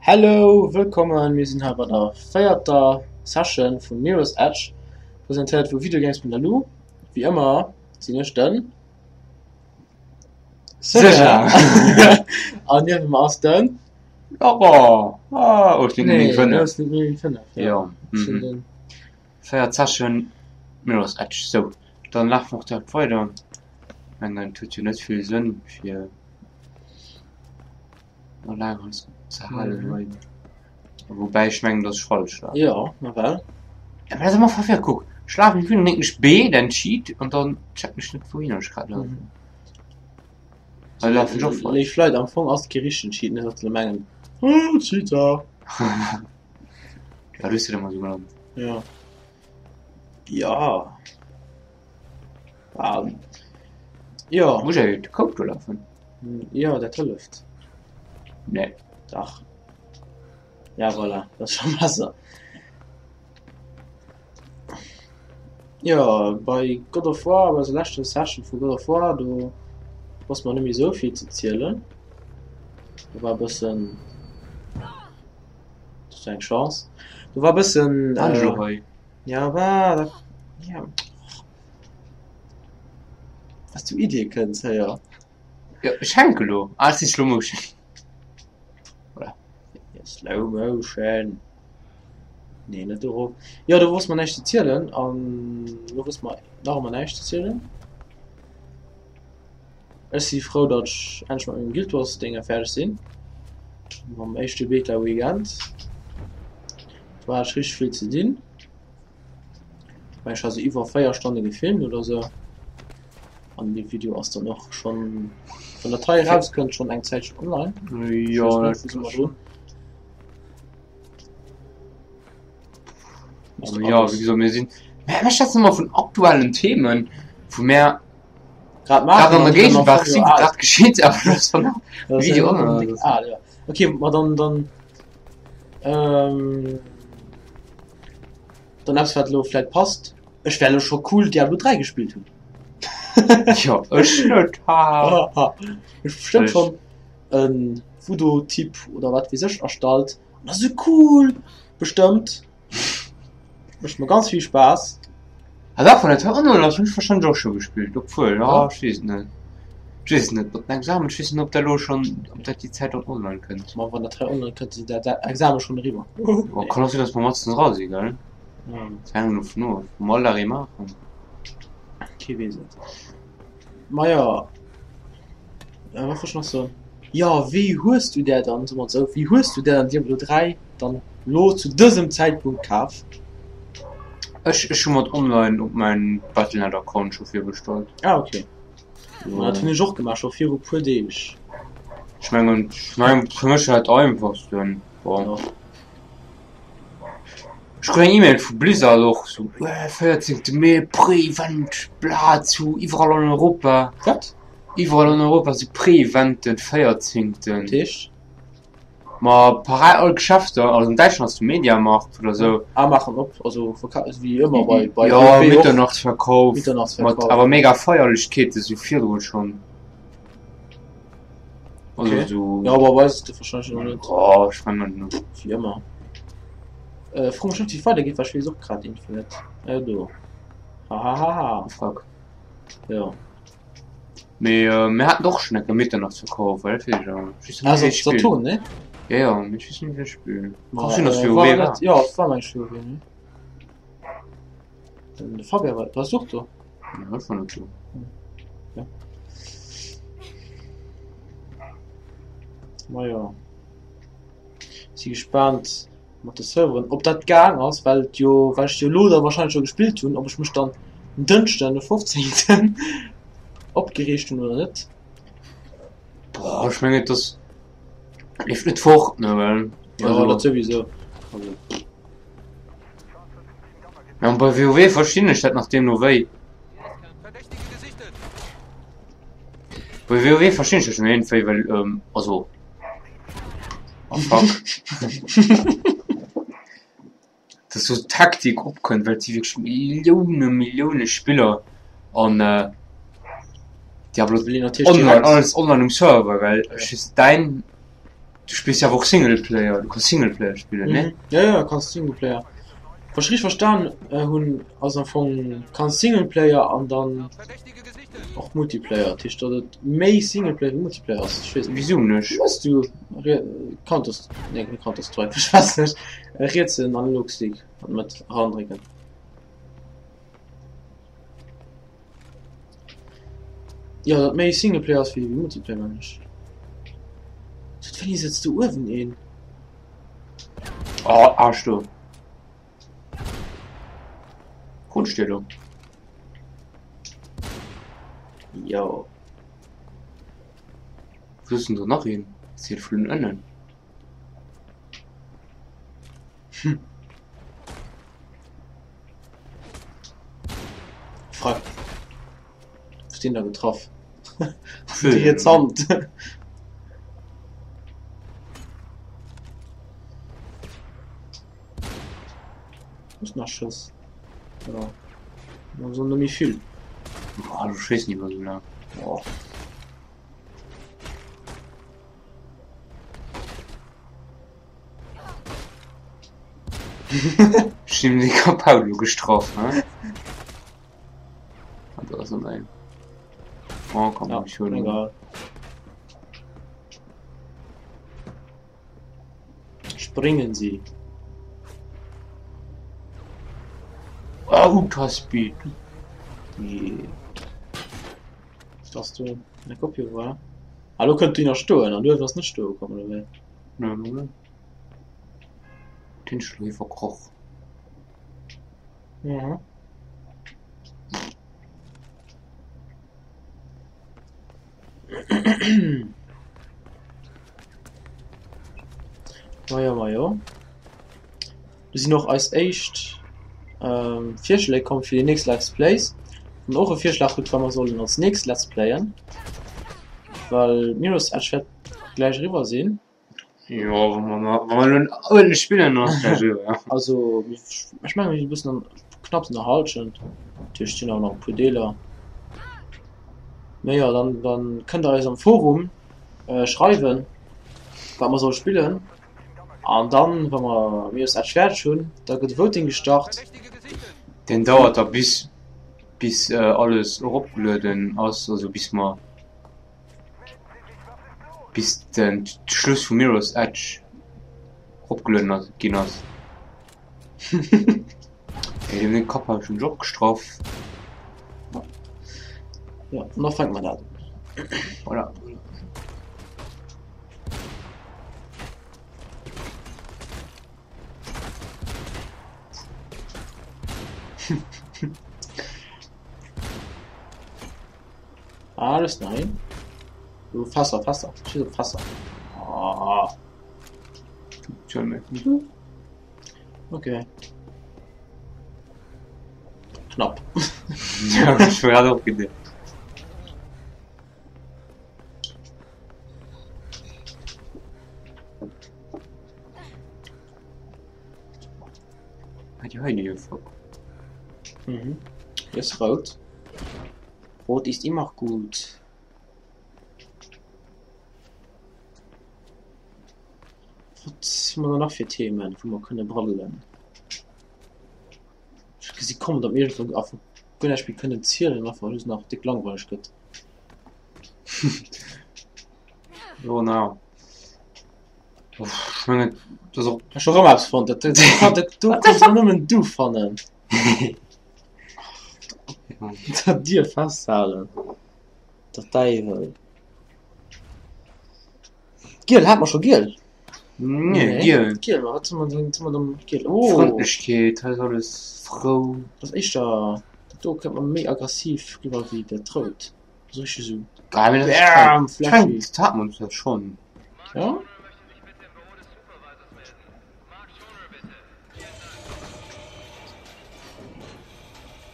Hello, wëllkommen, mir sinn hei bei der véierter Session vu Mirror's Edge, presentéiert vu Videogames.lu. Wéi ëmmer sinn ech den Sécher an niewent mer ass den Laurent. Ah, oh, ech sinn Nee, net méi du 5. ass net méi 5. Jo, Ech sinn mhm. den Véiert Session Mirror's Edge. Sou, dann lafe mer och direkt weider. Ech mengen, et huet jo net vill Sënn fir Nach laang eis ze halen Mhm. hei. Woubäi ech mengen, dass ech falsch war. Jo, nawell. Ja, mä dat ass ëmmer verwirrt. Kuck, ech lafen hin, dann denken ech B, dann Cheat an dann checken ech net, wouhinner ech grad lafen. Mhm. Da lafen ech och falsch. Léif Leit, am Fong ass et kee richtegen Cheat, net datt se elo mengen, Oh, Cheater! Ja, du hues dat ëmmer esou genannt. Ja. Ja. Ah, jo. Muss ech de Code do lafen? Jo, dat hëlleft. Nee. Dach. Ja, voilà, dat ass scho besser. Jo, bei God of War, bei eiser leschter Session vu God of War, do ass mer net méi esou vill ze zielen. Do war e bëssen, dat war eng Chance. Do war e bëssen, Angelo äh, hei. ja, war dat, ja. Was du Iddie kënns, héier. Jo, ech hänke lo. Ah, et si Slow Motion. Voilà. Ja, Slow Motion. Nee, net dorof. Jo, do wosst mer näischt ze zielen an lo wësse mer nach ëmmer näischt ze zielen. Ech si frou, datt ech endlech mat mengem Guild Wars Dénger fäerdeg sinn. Mam éischte Beta Weekend. Do hat ech richteg vill ze dinn. Ech hat sou iwwer 4 Stonne gefilmt oder sou. An de Video ass dann och schonn, wann dat hei erauskënnt, schonn eng Zäitchen online. Jo, Ech weess net, wou si mer drun? Jo, wéi gesot, mir sinn, mä mir schwätzen ëmmer vun aktuellen Themen, wou mär Grad grad maachen an an der déi dann am Géigewaart Fong jo sinn, wou al. grad geschitt, awer dat ass dann nach Dat ass Video ja online déck oder sou. al, jo. Okay, ma dann, dann, ähm, dann eppes wat elo vläit passt, Ech wär elo scho cool Diablo 3 gespillt hunn. Jo, ech net, haha. Ech bestëmmt Ech. schonn en Voodoo-Typ oder wat weess ech erstallt an ass esou cool bestëmmt. Mécht mer ganz vill Spaass. Ah dach, wann et hei online ass, hunn ech wahrscheinlech och scho gespillt, obwuel, Ja. ah, ech weess et net. Ech weess et net, mat den Examen, ech weess net, ob dat elo schonn, ob dat déi Zäit dann online kënnt. Ma wann dat hei online kënnt, sinn dat Exame schonn eriwwer. Oh, kann och sinn, dass mer matzen dra si, gell? Ja. Dat hänkt dovun of, wat mer all Dag ee maachen. Kee weess et. Ma jo, wat wollt ech nach soen? Jo, wéi hues du där dann, soe mer et esou, wéi hues du där dann Diablo 3 dann lo zu dësem Zäitpunkt kaf? Ech, ech hu mer et online op mäin Battle.net Account scho virbestallt. Ah okay. Ma dat hunn ech och gemaach, scho viru puer Deeg. Ech mengen, ech mengen fir mech war dat einfachsten. Bon. Jo. Ech krut eng E-Mail vu Blizzard och sou, 14 Mee, Pre-Event, bla zu iwwerall an Europa. Wat? Iwwerall an Europa si Pre-Event den 14. Dat heescht? Ma pareil all Geschäfter, also an Däitschland ass de Mediamarkt oder sou. Ah, maachen op, also verka wéi ëmmer bei bei Jo, WP och. Mitternachtsverkauf, mat Mitternachtsverkauf. awer mega Feierlechkeete sou virdrun schonn. Also Okay. sou. Jo, awer bei eis ass dat warscheinlech nach net. Oh, ech mengen net. Wéi ëmmer. Äh, fro mech net wéi et weidergeet, well ech weess och grad iergendwéi net. Äh, do. Hahahaha. Fuck. Jo. Mee mir haten och schon enke Mitternachtsverkauf, well dat weess ech awer. Ech weess Ah, net wéi Spill. Saturn, ne? Ja, ja, mee ech weess net wéi Spill. Ma, Kann sinn, dass äh, WoW war war. net, ja, et war meng ech WoW, ne? Den Fabien war, warst du och do? Ja, ech war net do. Ja. Ma jo. Si gespaant mat de Serveren, ob dat gaang ass, well et jo, well ech jo elo da wahrscheinlech scho gespillt hunn, ob ech mech dann en Dënschden, de 15. opgereegt hunn oder net. Boah, ech mengen et ass leeft net fort, ne, well Jo, also dat souwisou. Also. Ja, bei WoW verstinn ech dat nach deemno wéi. Bei WoW verstinn ech dat schon iergendwéi, well ähm, also Oh fuck. Dass sou Taktik opkënnt, well et si wierklech Millioune Millioune Spiller an äh, Diablo Will een natierlech online, direkt. alles online um Server, well Ja. ech weess däin. Du spills jo awer och Singleplayer, du kanns Singleplayer spillen, ne? Jo, jo, kanns Singleplayer. Wann ech richteg verstan hunn, ass am Fong kanns Singleplayer an dann och Multiplayer. Dat heescht, datt et méi Singleplayer wéi Multiplayer ass. Ech weess net. Wisou net? Hues du Counter, nee net Counter Strike, ech weess net, rietsen Analogstick an d'Mëtt erandrécken. Jo, datt méi Singleplayer ass wéi Multiplayer mengen ech. Seit wéini sëtzt do uewen een? Oh, Arsch do. Rutscht dir do? Jo. Wou ass denn do nach een? Zielt vun ënnen. Hm. Fuck. Hues deen da getraff? Déi riets Hand. Muss nach Schëss. Ja. Man soll net méi vill. Boah, du schéiss nicht mehr so lang. Oh. Ech hunn den Kapp elo gestraff, ne? Ah, da ass noch ein. Oh, komm, Ja, ich hol ihn. egal. Springen Sie. Ah, Ultra Speed. Yeah. Dass du eine Kopie war. Hallo könnt du nach stoen an du ass net stoe kommen oder wéi? Ne, ne. Den Schläfer verkroch. Mhm. Majo, majo. Do sinn och eis éischt Virschléi komm fir déi nächst Let's Plays. Wann der och e Virschlag hutt, wat mer sollen als nächst Let's Playen, well Mirror's Edge wäert gläich eriwwer sinn. Jo, wa mer wa mer elo uerdentlech spillen, dann ass et gläich eriwwer, ja. Also ech mengen mir si e bëssen an knapps an der Hallschent, natierlech sinn awer nach e puer Deeler. Mee jo, dann dann kënnt der eis am Forum schreiwen, wat mer solle spillen. An dann, wa mer Mirror's Edge fäerdeg hunn, da gëtt e Voting gestart. Deen dauert da bis bis alles eropgelueden ass, also bis mer bis den Schluss vu Mirror's Edge eropgelueden ass ginn ass. Ey, dem seng Kapp hab ech mech och gestraff. Ja, an da fänke mer dat un. Voilà. Alles nein. Du Fässer, Fässer, Schieß op Fässer. Ah. Okay. Knapp. Ja, ich war gerade auch gedacht. Ah, die heule Jungfrau. Mhm. Hier ist rot. Rot ist immer gut. Wat hu mer nach fir Themen, wou mer kënne braddelen? Ech gesi kommen, datt mir iergendwann einfach guer näischt méi kënnen zielen an einfach just nach déck langweileg gëtt. Jo, na. Uff, ech mengen, et ass och. Ech hu rëm eppes fonnt, dat dat do kanns du nëmmen du fannen. Der Dier festhalen. Der Däiwel. Giel, hat mer scho giel? Nee, giel. Giel, ma wat soll mer denn, soll mer dann giel? Oh! Frëndlechkeet, hei ass alles frou. Dat ass éischter, dat do kënnt mer méi aggressiv riwwer wéi dat rout. Dat ass richteg esou. Ah, mee dat ass Bam, streng. Streng, flashy. dat hat mer zwar schonn. Ja?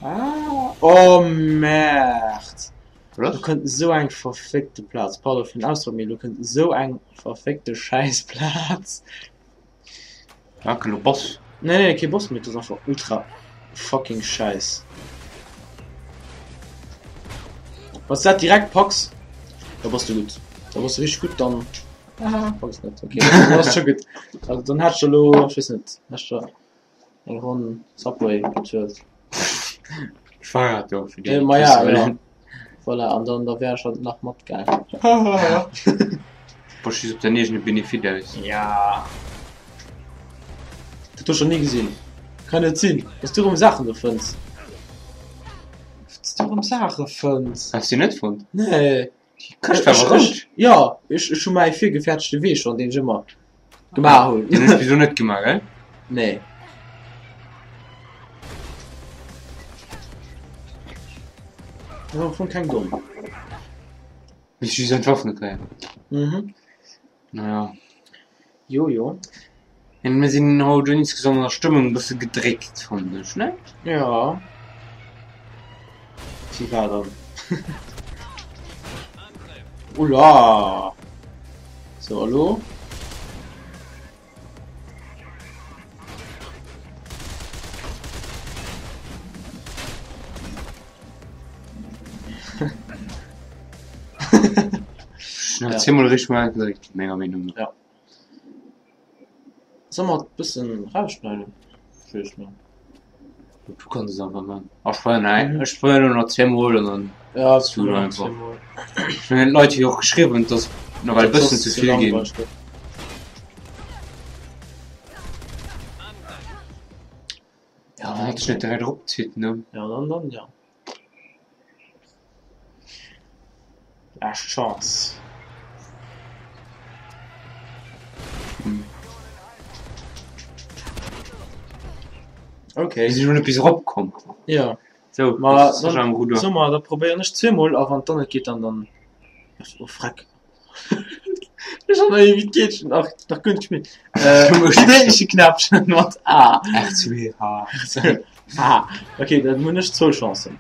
Ah, oh Merd! Do kënnt esou eng verféckte Plaz, pardon fir den Ausdrock, mee do kënnt esou eng verféckte Schäissplaz. Ah, kënnt lo Boss? Nee, nee, kee Boss, mee et ass einfach ultra fucking schäiss. Wann s du dat direkt packs, da bass du gutt. Da bass du richteg gutt, dann. Aha, wollt net. Okay, dat ass scho gutt. Also dann hätt ech elo, ech weess net, hätt ech eng Ronn Subway bezuelt. Ech war grad do fir déi, Äh, déi ma et ja, wësse ja. wëllen. Voilà, an dann da wär ech halt nach matgaang. Bass just op däin eegene Benefit aus. Ja. Dat hu ech nach ni gesinn. Kann net sinn, dass du rëm Saachen do fënns. Dass du rëm Saache fënns. Has du net fonnt? Nee. Déi Këscht war Ech, awer rout. ech, ja, ech, ech hu mäi virgefäertegte Wee schonn, deen ech ëmmer gemaach hunn. Deen hues du bis elo net gemaach, gell? Nee. Dat ass am Fong keng domm. Misst just entwaffne kréien. Mhm. Naja. Jo, jo. Mir mir sinn haut insgesamt an der Stëmmung e bësse gedréckt, fannen ech, ne? Ja. Wie war dann? Oula! So, hallo? Ja. Zehnmal richtig mal gedrückt, menger Meinung nach. Ja. Soll mer bëssen rausschneiden? Ich weess net. Du kannst es einfach machen. Ach, ich wollte, nein, ich wollte nur noch zehnmal und dann. Ja, das Du tun wir einfach. zehnmal. Ich meine, die Leute, die auch geschrieben, dass noch ein bisschen zu viel gehen. langweilig wird. Ja, dann hat sich nicht direkt draufgezieht, ne? Ja, dann, dann, ja. Last Chance. Hm. Okay. Wir sind schon etwas raufgekommen. Ja. So, Ma, das ist dann, am Ruder. so mal, da probéieren ech zweemol a wann dann net geet, dann dann. Oh, freck. Ech han Ewigkeeten nach, nach guer net gespillt. Äh, dréche Knäppchen mat A. R2, H. Ah, okay, dann hunn ech zwou Chancen.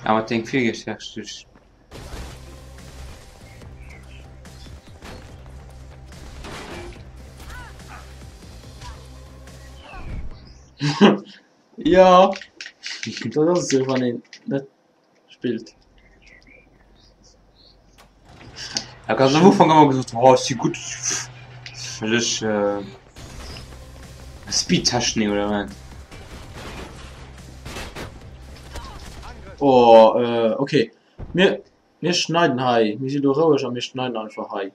Awer deng virgefertigt. Ja, dat ass esou, wann een net spillt. Ja, ganz am Ufank ëmmer gesot, oh, ech si gutt, well ech äh, Speedtechnik oder wat. Oh, äh, okay. Mir, mir schneiden hei. Mir si lo roueg a mir schneiden einfach hei.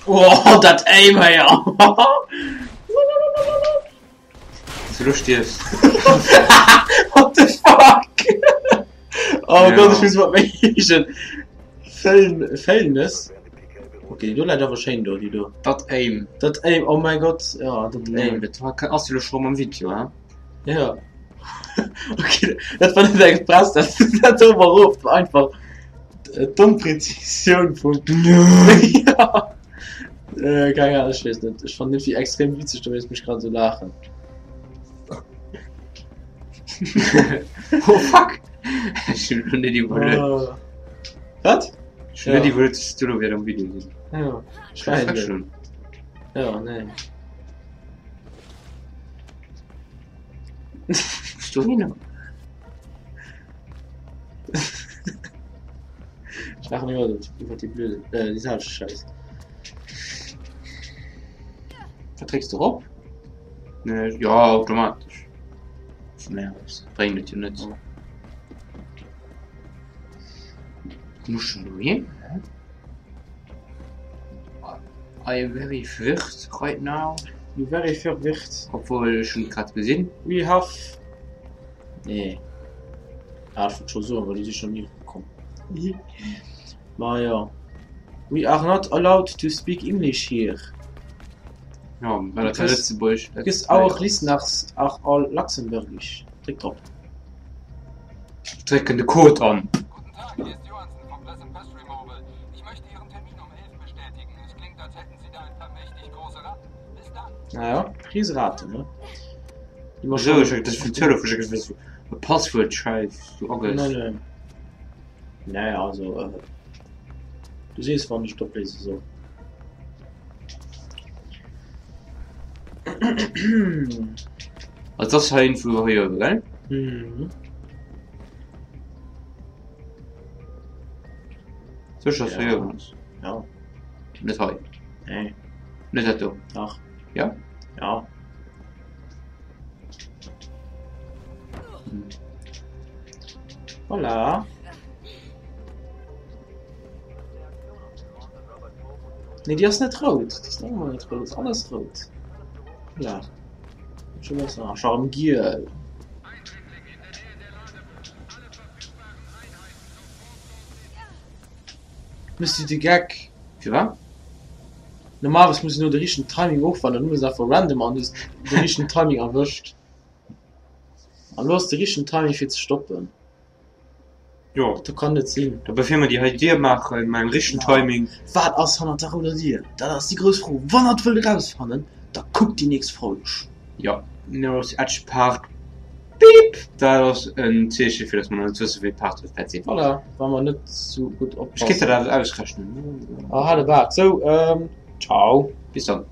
Oh, dat Aim hei! Dass du lo stierfs. What the fuck? Oh Ja. Gott, ech muss mat méi eegen Fail Failness. Okay, déi do läit awer schéin do, déi do. Dat Aim. Dat Aim, oh mein Gott, ja, dat Aim. Dat war, ass jo lo scho mam Video, he? Ja. Okay, dat war net express, dat dat do war erof, war einfach domm Präzisioun vum. Ja. Äh, keine Ahnung, ech weess net. Ech fannen irgendwie extrem witzeg, da misst mech grad so laachen. Oh fuck! Ech hunn lo net iwwerluet. Oh. Wat? Ech hunn net iwwerluet, dass du lo wäert am Video sinn. Ja. Ech war frech schon. Ja, nee. Muss dohinner. Ech laachen iwwer iwwer déi blöde äh, déi selwecht Schäiss. Wat drécks de rop? Nee, ja, automatesch. Vu mär aus. Bréngt et jo net. Muss schon dohin? I am very verwirrt right now. You very verwirrt. Obwohl ech hunn et grad gesinn. We have. Nee. Ah, ech wollt scho soen, well du si schon ni komm. Ma ja. We are not allowed to speak English here. Ja, well dat war Lëtzebuerg. Because our listeners are all Luxembourgish. Dréck drop. Ech drécken de Code an. Guten Tag, hier ist Johansen von Pleasant Pest Removal. Ich möchte Ihren Termin um 11 bestätigen. Es klingt, als hätten Sie da ein paar mächtig große Ratten. Bis dann. Naja, Rieseraten, ne? Immer so, ich das vun Telefon ich das e Passwuert schreifs du agëss. Nein, nein. Naja, also äh, du sees wann ech d'opléise soll. Also das hei vu hei oben, gell? Mhm. Sécher dass hei Ja. oben ass. Ja. Net hei. Nee. Net dat do. Dach. Ja? Ja. Hm. Voilà. Nee, déi ass net rout. Déi ass nach ëmmer net rout. Ass alles rout. Voilà. Scho besser. Ah, scho erëm giel. Mëss du de Geck? Firwat? Normalerweis muss een no de richtegen Timing ofwarden, dann hu se einfach random an du hues de richtegen Timing erwëscht. An lo ass de richtegen Timing fir ze stoppen. Jo. Dat kann net sinn. Da bevir mer déi hei Dier maachen, mam richtegen Timing. Wat ass hannert der rouder Dier? Dat ass déi grouss Fro. Wann der et wëllt erausfannen, da kuckt déi nächst Folg. Jo, Mirror's Edge Part Beep! Dat ass en Zeeche fir datt mer nach net wësse wéi d'Part wäert sinn. Voilà, wa mer net sou gutt Ech kéint oppassen. dat awer ausrechnen. Ah, hale Bak. Sou, ciao. Bis dann.